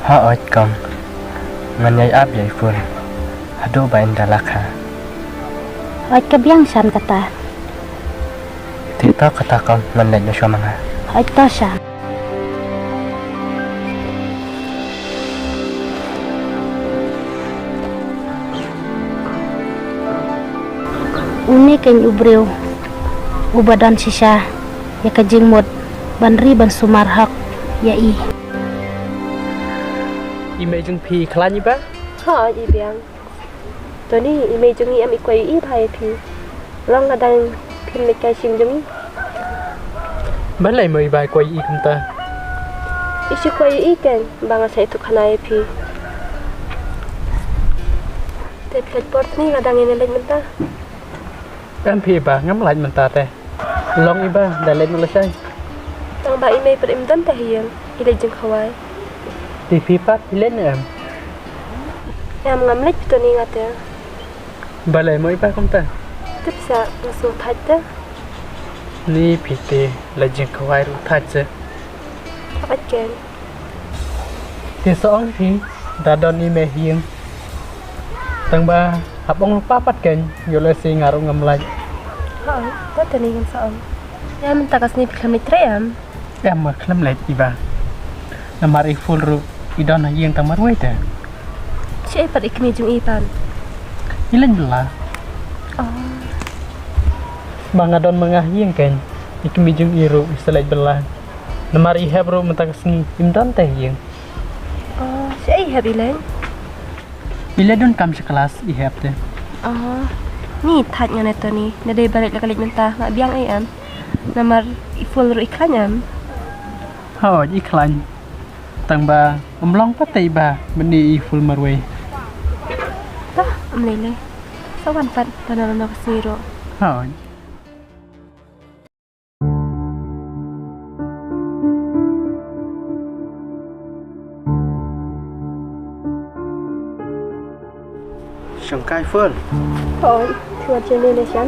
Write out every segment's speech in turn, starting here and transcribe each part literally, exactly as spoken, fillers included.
Hooid kong. Ngan ïai ap ïa i Ful haduh ba in da la kha. Hooid, ka biang Shan kata. Te to kata kong, ngan leit noh shuwa ma nga. Hooid to Shan. Une keiñ u briew uba don shisha ïa ka jingmut ban ri ban sumar hok ïa i. I mei jong phi i khlaiñ i Bah? Hooid, i biang. Tony, i mei jong i em i kwai ïa i bha ïa phi. Long ka dang phim leit kai shim jong i. Balei mo i Bah i kwai ïa i kumta? I shu kwai ïa i keiñ ba nga sa ïathuh khana ïa phi. Te phi leit por Tony, nga dang ïa leit mynta. Em phi i Bah, ngam leit mynta te. Long i Bah, da leit noh lashai. Tang ba i mei pat im don te ha ïing, i leit jingkhawai. Te phi pat i leit ne em? Em, ngam leit phi Tony, nga te. Balei mo i Bah kumta? Tip sa nga sngewthait te. Ni phi te leit jingkhawai ruh thait se. Thait keiñ. Te sa ong phi da don i mei ha ïing. Tang ba hap ong lypa pat keiñ, ïoh lehse nga ruh ngam leit. Hooid, to Tony, ngam sa ong. Ïa mynta ka sngi phi khlem leit trei em? Em, nga khlem leit i Bah. Namar i Ful ruh i don ha ïing tang marwei te. Shaei pat i kmie jong i pat? I leit bylla. Oh. Ba nga don ma nga ha ïing keiñ, i kmie jong i ruh i sa leit bylla. Namar i Hep ruh mynta ka sngi im don te ha ïing. Oh, shaei i Hep i leit? I leit don kam sha klas i Hep te. Oh. Ni thait nga ne Tony, nadei ba leit la ka leit mynta, nga biang ei em? Namar i Ful ruh i khlaiñ em? Hooid, i khlaiñ. Tang ba ym long pat te i Bah mynne i Ful marwei. Bah, ym lei lei. Sa wan pat lano lano ka sngi ruh. Hooid. Shongkai Ful. Hooid, phi wan shane ne Shan?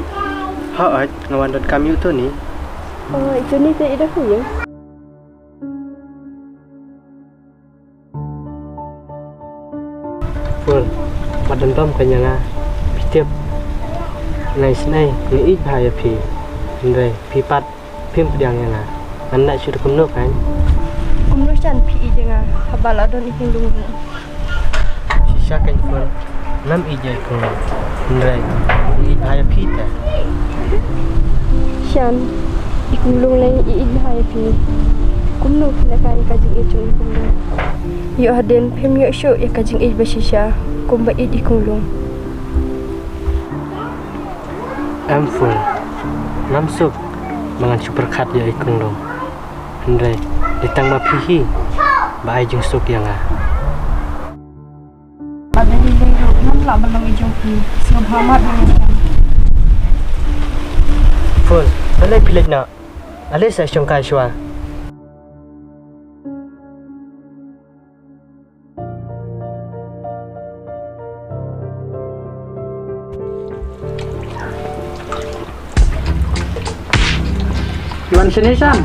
Hooid, nga wan donkam ïa u Tony. Oh, i Tony te i don ha ïing? Ful, wat dang dom ka ïa nga. Phi tip, nga isynei nga ïeit bha ïa phi. Hynrei phi pat phim pdiang ïa nga. Ngan leh shuh da kumno keiñ? Kumno Shan phi ïeit ïa nga haba la don i Khunlung ruh? Shisha keiñ Ful, ngam ïeit ïa i Khunlung. Hynrei nga ïeit bha ïa phi te. Shan, i Khunlung lei i ïeit bha ïa phi. Kumno phi la kha ïa ka jingïeit jong i Khunlung? Ïoh hadien phim ïoh shuh ïa ka jingïeit ba shisha kumba ïeit i Khunlung. Em Ful, ngam suk ba ngan shu pyrkhat ïa i Khunlung. Hynrei dei tang ma phi hi ba ai jingsuk ïa nga. Bad lei lei ruh ngam lah ban long i jong phi. Sngewbha mat ïa nga. Ful, balei phi leit noh? Ale sa shongkai shuwa. Wan shane Shan.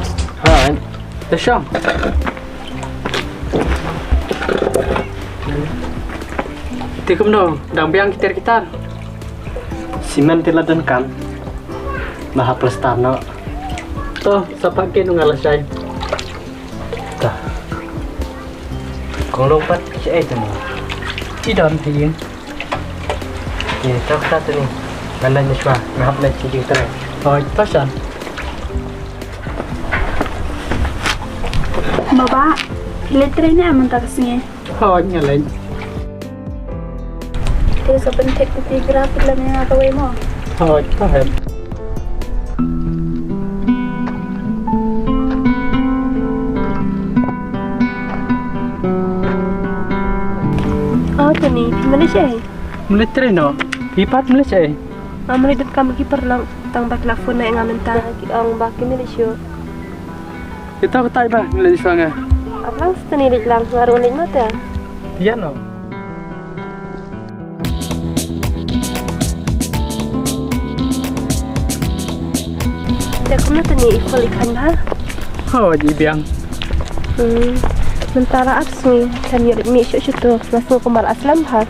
Hooid. Te shong. Te kumno, dang biang ki tiar ki tar? Simen te la donkam. Ba hap plastar noh. To, sa phah keiñ u nga lashai. Ta. Khunlung pat shaei te mo? I don ha ïing. Ïa, to kata te ni. Ngan leit noh shuwa, nga hap leit sha jingtrei. Hooid, to Shan. Baba, phi leit trei ne em mynta ka sngi? Hooid, nga leit. Te sa pynthik phi graph lem ïa nga kawei mo. Hooid, to Hep. Oh, Tony, phi mane shaei? Mane trei noh. Phi pat mane shaei? Nga mane donkam ki paralok tang ba ki la phone ïa nga mynta. Ki ong ba ki mane shuh. Ïa to katai ba, ngi leit shuwa nga. Ap lang sa Tony, leit lang, nga ruh leit ma te. Ïa no. Te kumno Tony, i Ful i khlaiñ bha? Hooid, i biang. Hmm. Mynta la ar sngi, kan ïa leit mih shuh shuh to, nga sngew kumba la slem bha.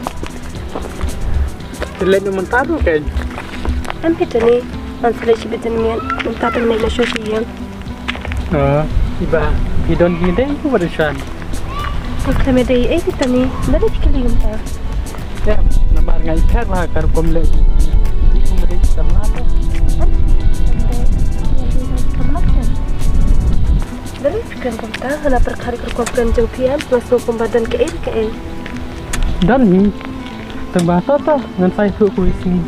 Te leit noh mynta ruh kein. Em phi Tony, ngan sa leit shibit janmiet, mynta te ngan leit noh shuh sha ïing. Oh, i Bah, phi don ki dei ku ba dei shuan. Phi khlem dei ei phi Tony, da leit phi kylli kumta. Em, namar nga i pher bha ka rukom leh. I kum dei samla te. Samla te. Da lei phi kren kumta, hana pyrkhat ïa ka rukom kren jong phi em, nga sngew kumba don kaei kaei. Don hi. Tang ba to to, ngan sa ïathuh kawei sngi.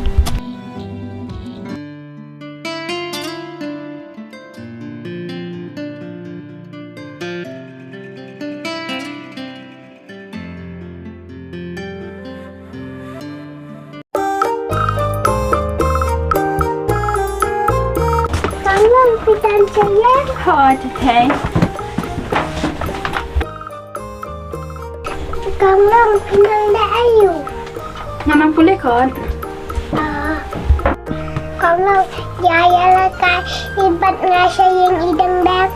Kong Long, phi dang sha ïing? Ho, te te. Kong Long, phi nang da aiu? Nga nang pule khun. Ah. Kong Long, ïa ïa la kai i bad nga sha ïing i dang dang.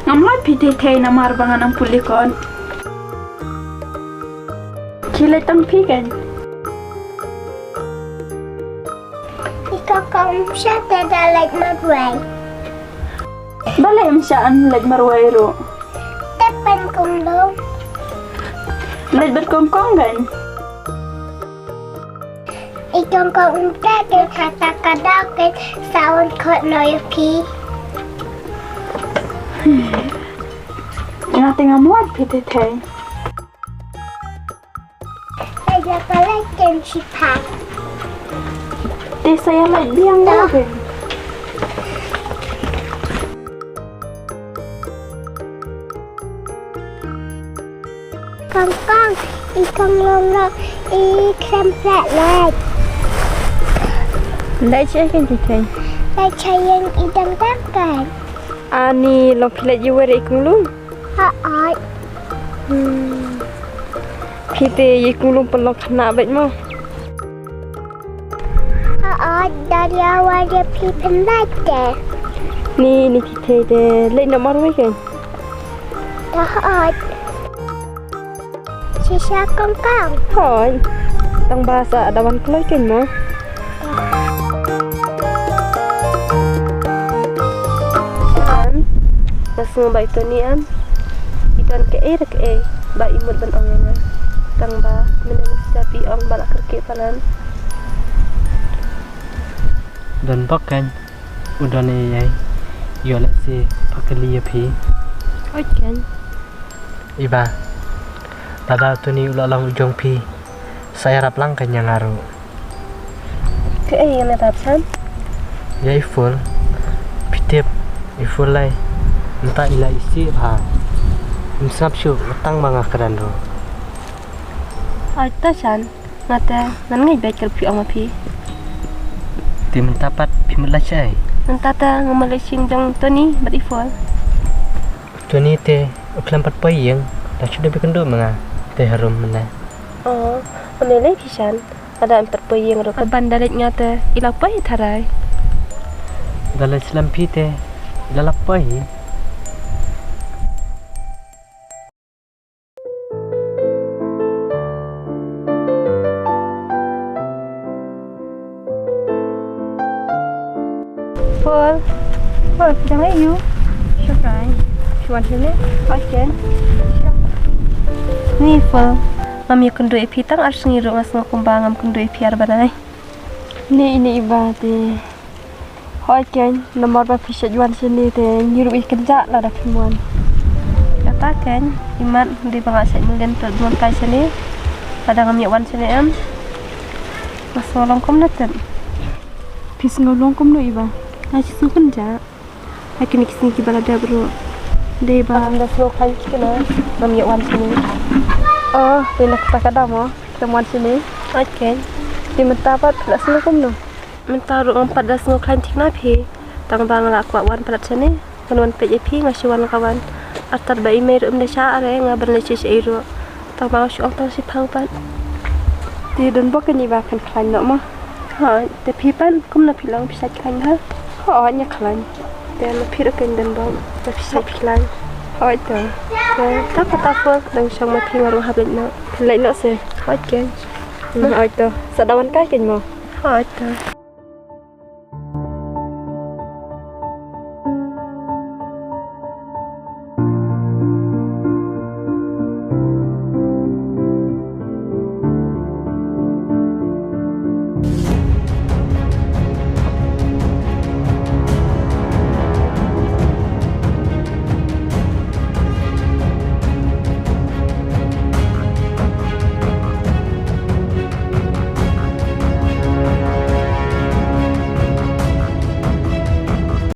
Ngam lah phi te te namar ba nga nang pule khun. Khie leit tang phi kein. I Kong Kong, ym shah te da leit marwei. Balei ym shah yn leit marwei ruh? Te ban Kong Long. Leit bad Kong Kong kein. I Kong Kong, ym te te kata ka dei kein, sa wan khot noh ïa phi. Nga te ngam wad phi te te. Sa ïa pyrshah kein shipang. Te sa ïa leit biang. Dah. Kein. Kong Kong, i Kong Long Long i khlem pret leit. Leit sha ïing kein te te. Leit sha ïing i dang dang kein. Ani long phi leit ïa wer ïa i Kong Long. Hooid. Hmm. Phi te ïa i Kong Long pynlong khynnah beit mo. Hooid, da ïa wan ïa phi pynlait te. Ni ni phi te te leit noh marwei kein. Hooid. Shisha Kong Kong. Hooid. Tang ba sa da wan kloi kein mo. Em, nga sngew ba i Tony em i don kaei re kaei ba i mut ban ong ïa nga. Tang ba mynne mynstep i ong ba la kyrkieh palat. Don bok kein, u don ei ei. Ïoh lehse pha kylli ïa phi. Hooid kein. I Bah, lada u Tony u la long u jong phi, sa ïarap lang kein ïa nga ruh. Kaei ngan ïarap San? Ïa i Ful. Phi tip i Ful lei, mynta i la isih bha. Ym sngap shuh tang ba nga kren ruh. Hooid to San. Nga te ngan ngeit beit ka ruh phi ong ma phi. Te mynta pat phi mut leit shaei? Mynta te nga mut leit sha ïing jong Tony bad i Ful. Tony te u khlem pat poi ïing, la shu dep ïakynduh ma nga te harum mynne. Oh, ym lei phi San, lada ym pat poi ïing ruh. Haba da leit nga te i la poi tharai. Da leit slem phi te i la la poi. Ful, Ful, phi dang aiu? Shu kai. Phi wan shane? Oi kein. Ni Ful, ngam ïakynduh ïa phi tang ar sngi ruh, nga sngew kumba ngam kynduh ïa phi ar bnai. Ni, ni i Bah te. Hooid kein, namar ba phi shait wan shane te ngi ruh ngi kynjah lada phim wan. Kata kein, imat dei ba nga shait mlien to don kai shane. Lada ngam ïa wan shane em, nga sngew long kumno te. Phi sngew long kumno i Bah? Nga sngew kynjah. Ha kine ki sngi kiba la dep ruh. Dei ba ngam da sngew khlaiñ thikna, ngam ïa wan shane. Oh, te na kata ka daw mo, te wan shane. Hooid kein. Te mynta pat phi la sngew kumno? Mynta ruh ngam pat da sngew khlaiñ thikna phi. Tang ba nga la kwah wan palat shane. Ngan wan peit ïa phi, nga shu wan ka wan. Artat ba i mei ruh ym da shah re, nga ban leit shaei shaei ruh. Tang ba nga shu ong tang shipang pat. Te don bok kein i Bah, phin khlaiñ noh mo. Hooid, te phi pat kumno phi long, phi shait khlaiñ ha? Hooid, nga khlaiñ. Te ma phi ruh kein don bok, te phi shait phi khlaiñ. Hooid te. Ka kata phone dang shong ma phi, nga ruh hap leit noh. Leit noh se. Hooid keiñ. Hmm, hooid to. Sa da wan kai keiñ mo. Hooid to.